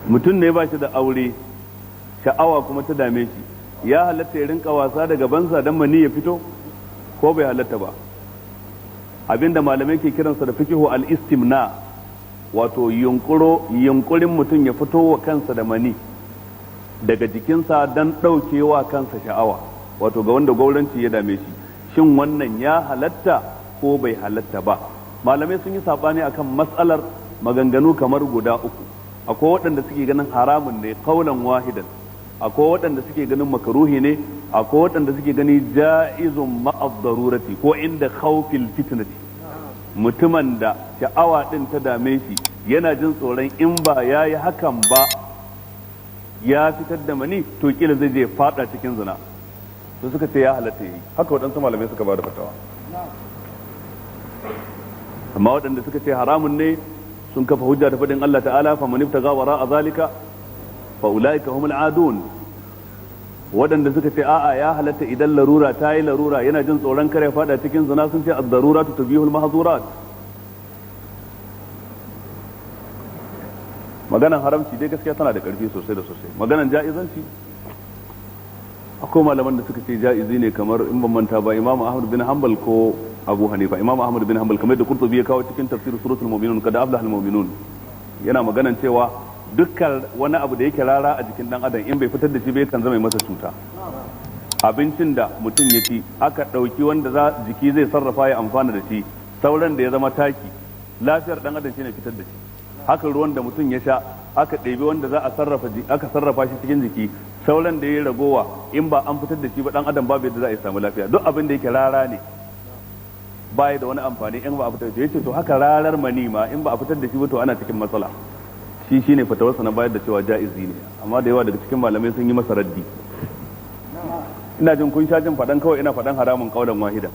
Mutum ne ba shi da aure, sha'awa kuma ta dame shi, ya halatta ya rinka wasa da gabansa don mani ya fito ko bai halatta ba? Abinda malamai ke kiransa da fikihu al-istimna, wato yunkuro yunkurin mutum ya fito wa kansa da mani daga jikinsa don ɗaukewa kansa sha'awa, wato ga wanda gauranci ya dame shi, shin wannan ya halatta ko bai halatta ba? Malamai sun yi saɓani akan matsalar, maganganu kamar guda uku. Akwai waɗanda suke ganin haramun ne kaulan wahidan, akwai waɗanda suke ganin makaruhi ne, akwai waɗanda suke gani ja'izun ma'ad darurati ko inda khawfil fitnati. Mutumin da sha'awa din ta dame shi, yana jin tsoron in ba yayi hakan ba ya fitar da mani, to kila zai je fada cikin zina, to suka ce ya halatta yi haka. Waɗansu malamai suka ba da fatawa. Amma waɗanda suka ce haramun ne sun kafa hujja da faɗin Allah ta'ala: "Fa man ibtaga wara zalika fa ulaika humul adun." Waɗanda suka ce a'a, ya halatta idan larura ta yi larura, yana jin tsoron kare fada cikin zina, sun ce ad-daruratu tubihul mahzurat. Maganan haramci dai gaskiya tana da ƙarfi sosai da sosai. Maganan ja'izanci, akwai malaman da suka ce ja'izi ne, kamar in ban manta ba Imam Ahmad bin Hanbal ko Abu Hanifa. Imam Ahmad bin Hanbal, kamar da Qurtubi ya kawo cikin tafsir suratul mu'minun, "Qad aflaha al-mu'minun", yana maganan cewa dukkan wani abu da yake rara a jikin dan adam, in bai fitar da shi bai kan zama masa cuta. Abincin da mutum ya ci, aka ɗauki wanda za jiki zai sarrafa ya amfana da shi, sauran da ya zama taki, lafiyar dan adam shine fitar da shi. Haka ruwan da mutum ya sha, aka ɗebi wanda za a sarrafa, aka sarrafa shi cikin jiki, sauran da ya ragowa, in ba an fitar da shi ba, dan adam babu yadda za a samu lafiya. Duk abin da yake rara ne baya da wani amfani in ba a fitar da shi. Yace to haka rarar mani ma, in ba a fitar da shi ba to ana cikin matsala. Shi shine fatawarsa na bayar da cewa ja'izi ne, amma da yawa daga cikin malamai sun yi masa raddi. Ina jin kun sha jin faɗan, kawai ina faɗan haramun kaulan wahida.